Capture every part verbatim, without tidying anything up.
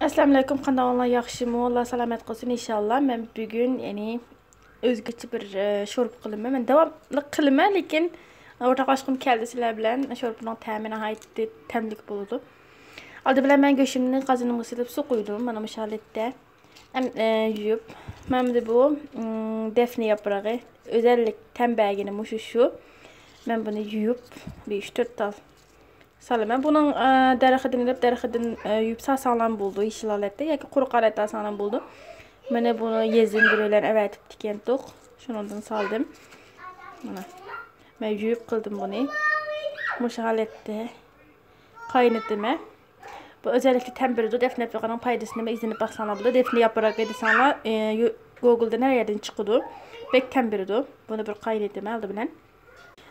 ئەسسالامۇئەلەيكۇم، قانداق ئەھۋالىڭلار، ياخشىمۇ؟ ئاللا سالامەت قىلسۇن ئىنشاللا. مەن بۈگۈن، يەنى، ئۆزگىچە بىر، ئە، شورپا قىلىمەن. مەن داۋاملىق قىلىمەن، لېكىن ئورتاقلاشقۇم كەلدى سىلەر بىلەن. شورپىنىڭ تەمى ناھايىتى تەملىك بولىدۇ. ئالدى بىلەن مەن گۆشۈمنى قازىنىمغا سېلىپ سۇ قۇيدۇم. مانا مۇشۇ ھالەتتە. ئەم-، ئە، يۇيۇپ، مانا بۇ، ئىم، دەفنە ياپرىقى. ئۆزەللىك تەم بەرگىنى مۇشۇ شۇ. مەن بۇنى يۇيۇپ، بىر ئۈچ تۆت تال سالىمەن. بۇنىڭ، ئە، دەرىخىدىن ئېلىپ، دەرىخىدىن، ئە، يۇيۇپ سالساڭلارمۇ بولىدۇ، يېشىل ھالەتتە ياكى قۇرۇق ھالەتتە سالساڭلارمۇ بولىدۇ. مانا بۇنى يېزىدىن بىرەيلەن ئەۋەتىپتىكەنتۇق. شۇنىڭدىن سالدىم. مانا. مەن يۇيۇپ قىلدىم بۇنى. مۇشۇ ھالەتتە قاينىتىمەن. بۇ ئۆزەللىكتە تەم بېرىدۇ. دەفنە ياپرىقىنىڭ پايدىسىنى ئىزدىنىپ باقساڭلار بولىدۇ. دەفنە ياپرىقى دېسەڭلار، ئە، يۇ-، گوگلدىن ھەر يەردىن چىقىدۇ. بەك تەم بېرىدۇ. بۇنى بىر قاينىتىمەن ئالدى بىلەن.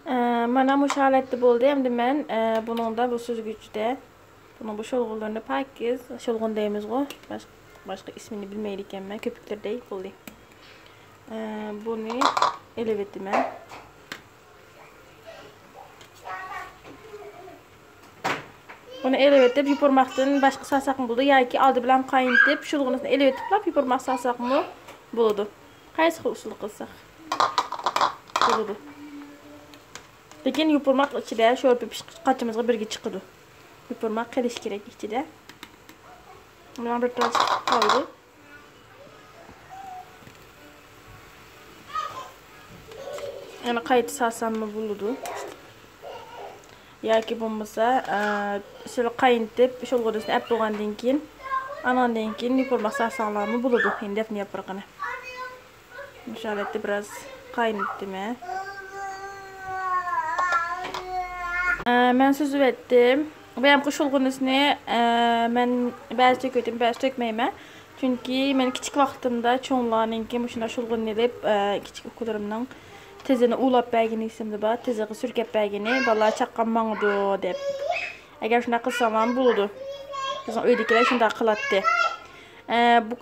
ئە، مانا مۇشۇ ھالەتتە بولدى. ئەمدى مەن، ئە، بۇنىڭدا بۇ سۈزگۈچتە بۇنىڭ بۇ شۇلغۇنلىرىنى پاكىز، شۇلغۇن دەيمىزغۇ، باش-، باشقا ئىسمىنى بىلمەيدىكەنمەن، كۆپۈكلىرى دەي بولدى. ئە، بۇنى ئېلىۋېتىمەن. بۇنى ئېلىۋېتىپ، يوپۇرماقتىن باشقا سالساقمۇ بولىدۇ ياكى ئالدى بىلەن قاينىتىپ، شۇلغۇنىسىنى ئېلىۋېتىپلا يوپۇرماق سالساقمۇ بولىدۇ. قايسى خىل ئۇسۇلدا قىلساق بولىدۇ. لېكىن يوپۇرماق ئىچىدە شورپا پىشقاچىمىزغا بىرگە چىقىدۇ. يوپۇرماق قېلىشى كېرەك ئىچىدە. مانا بىر تال چىقىپ قالدى. يەنە قايتا سالساممۇ بولىدۇ. ياكى بولمىسا، ئە، شۇنى قاينىتىپ، شۇلغۇنىسىنى ئەپ بولغاندىن كېيىن، ئاناندىن كېيىن يوپۇرماق سالساڭلارمۇ بولىدۇ. يەنە دەفنە ياپرىقىنى. مۇشۇ ھالەتتە بىراز قاينىتىمەن. ئە، مەن سۈزۈۋەتتىم. بۇ يامقۇ شۇلغۇنىسىنى، ئە، مەن بەزى تۆكۈۋېتىمەن، بەزى تۆكمەيمەن. چۈنكى مەن كىچىك ۋاقتىمدا چوڭلارنىڭكى مۇشۇنداق شۇلغۇنىنى ئېلىپ، ئە، كىچىك ئۇكىلىرىمنىڭ تىزىنى ئۇۋىلاپ بەرگىنى ئېسىمدە بار، تىزىغا سۈركەپ بەرگىنى، بالىلار چاققان ماڭىدۇ دەپ. ئەگەر شۇنداق قىلساڭلارمۇ بولىدۇ. بىزنىڭ ئۆيدىكىلەر شۇنداق قىلاتتى. ئە، بۇ،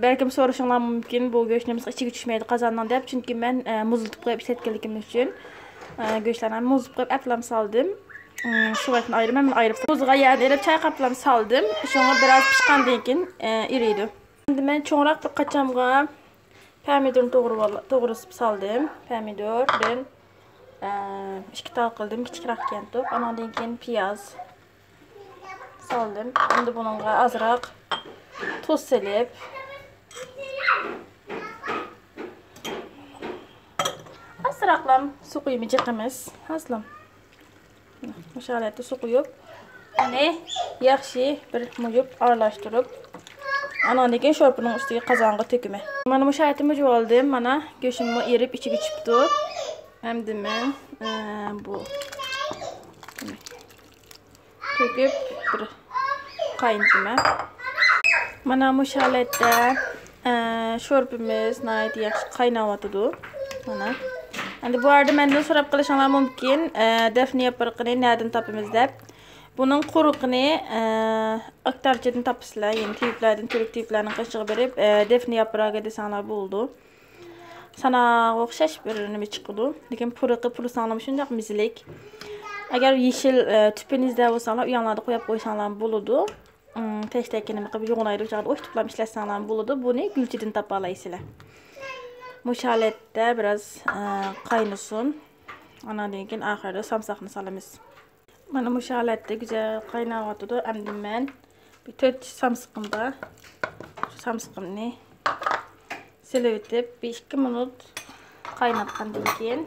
بەلكىم سورىشىڭلار مۇمكىن، بۇ گۆش نېمىسى ئىچىگە چۈشمەيدۇ قازاننىڭ دەپ، چۈنكى مەن، ئە، مۇزلىتىپ قويۇپ ئىشلەتكەنلىكىم ئۈچۈن، ئە، گۆشلەرنى مۇزلىتىپ قويۇپ ئەپلام سالدىم. ئىم، سۇ ۋاقتىنى ئايرىمەن، مەن ئايرىپ سالدىم. مۇزلىغان يەرنى ئېلىپ چايقاپلام سالدىم. شۇڭا بىراز پىشقاندىن كېيىن، ئە، ئېرىيدۇ. ئەمدى مەن چوڭراق بىر قاچامغا پەمىدۇرنى توغرىۋال-، توغرىسىپ سالدىم. پەمىدۇردىن، ئە، ئىككى تال قىلدىم، كىچىكرەككەنتۇق. ئانىڭدىن كېيىن پىياز سالدىم. ئەمدى بۇنىڭغا ئازراق تۇز سېلىپ، ئازراقلام سۇ قۇيۇمى جىقىمىز. ئازلام. مۇشۇ ھالەتتە سۇ قۇيۇپ، ئۇنى ياخشى بىر مۇيۇپ ئارىلاشتۇرۇپ، ئاناندىن كېيىن شورپىنىڭ ئۈستىگە قازانغا تۆكىمەن. مانا مۇشۇ ھالەتتە مۇجۇپ ئالدىم. مانا گۆشۈممۇ ئېرىپ ئىچىگە چۈشۈپتۇ. ئەمدى مەن، ئە، بۇ تۆكۈپ بىر قاينىتىمەن. مانا مۇشۇ ھالەتتە، ئە، شورپىمىز ناھايىتى ياخشى قايناۋاتىدۇ. مانا. ئەمدى بۇ ئارىدا مەندىن سوراپ قېلىشىڭلار مۇمكىن، ئە، دەفنە ياپرىقىنى نەدىن تاپىمىز دەپ. بۇنىڭ قۇرۇقىنى، ئە، ئاكتارچىدىن تاپىسىلەر، يەنى تېۋىپلەردىن، تۈرك تېۋىپلەرنىڭ قېشىغا بېرىپ، ئە، دەفنە ياپرىقى دېسەڭلار بولىدۇ. ساناغا ئوخشاش بىر نېمە چىقىدۇ. لېكىن پۇرىقى، پۇرىساڭلارمۇ شۇنداق مېزىلىك. ئەگەر يېشىل، ئە، تۈپىنى ئىزدەپ بولساڭلار، ئۆيۈڭلاردا قويۇپ قويساڭلارمۇ بولىدۇ. ئىم، تەشتەككە نېمە قىلىپ يۇغىنايدۇ، ئوشتۇپلام ئىشلەتسەڭلارمۇ بولىدۇ. بۇنى گۈلچىدىن تاپالايسىلەر. مۇشۇ ھالەتتە بىراز، ئە، قاينىسۇن. ئاناندىن كېيىن ئاخىرىدا سامساقنى سالىمىز. مانا مۇشۇ ھالەتتە گۈزەل قايناۋاتىدۇ. ئەمدى مەن بىر تۆت چىش سامسىقىمدا شۇ سامسىقىمنى سېلىۋېتىپ، بىر ئىككى مىنۇت قايناتقاندىن كېيىن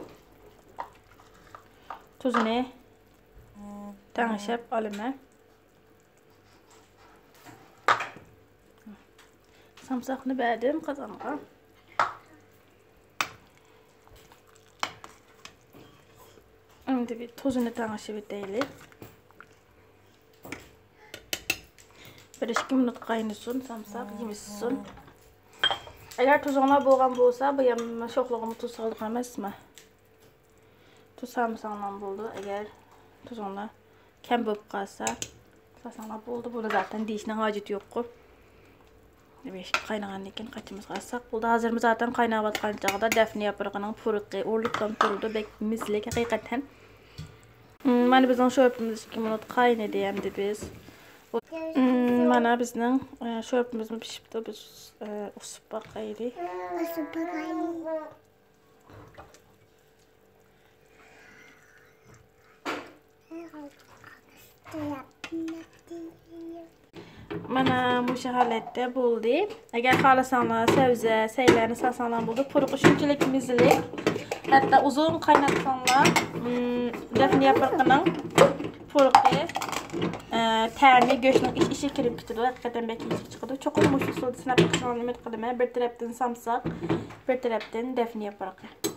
تۇزىنى تەڭشەپ ئالىمەن. سامساقنى بەردىم قازانغا. ئەمدى بىر تۇزىنى تەڭشىۋېتەيلى. بىر ئىككى مىنۇت قاينىسۇن، سامساق يېمىشسۇن. ئەگەر تۇزۇڭلار بولغان بولسا، بۇ يەم شوخلىغىمۇ تۇز سالىدىغان ئەمەسمۇ؟ تۇز سالمىساڭلارمۇ بولىدۇ. ئەگەر تۇزۇڭلار كەم بولۇپ قالسا، سالساڭلار بولىدۇ. بۇنى زاتەن دېيىشنىڭ ھاجىتى يوققۇ. دېمەك، قاينىغاندىن كېيىن قاچىمىزغا ئالساق بولىدۇ. ھازىرمۇ زاتەن قايناۋاتقان چاغدا دەفنە ياپرىقىنىڭ پۇرىقى ئۇرۇلۇپلا تۇرىدۇ. بەك مېزىلىك ھەقىقەتەن. مم، مانا بىزنىڭ شورپىمىز ئىككى مىنۇت قاينىدى. ئەمدى بىز مم، مانا بىزنىڭ، ئە، شورپىمىزمۇ پىشىپتۇ. بىز، ئە، ئۇسۇپ باقايلى. ئۇسۇپ باقايلى. مانا مۇشۇ ھالەتتە بولدى. ئەگەر خالىساڭلار سەۋزە، سەيلەرنى سالساڭلار بولىدۇ. پۇرىقى شۇنچىلىك مېزىلىك. ھەتتا ئۇزۇن قايناتساڭلار، مم، دەفنە ياپرىقىنىڭ پۇرىقى، ئە، تەمى گۆشنىڭ ئىچ-ئىچىگە كىرىپ كېتىدۇ. ھەقىقەتەن بەك يېيىشلىك چىقىدۇ. چوقۇم مۇشۇ ئۇسۇلدا سىناپ بېقىشىڭلارنى ئۈمىد قىلىمەن. بىر تەرەپتىن سامساق، بىر تەرەپتىن دەفنە ياپرىقى.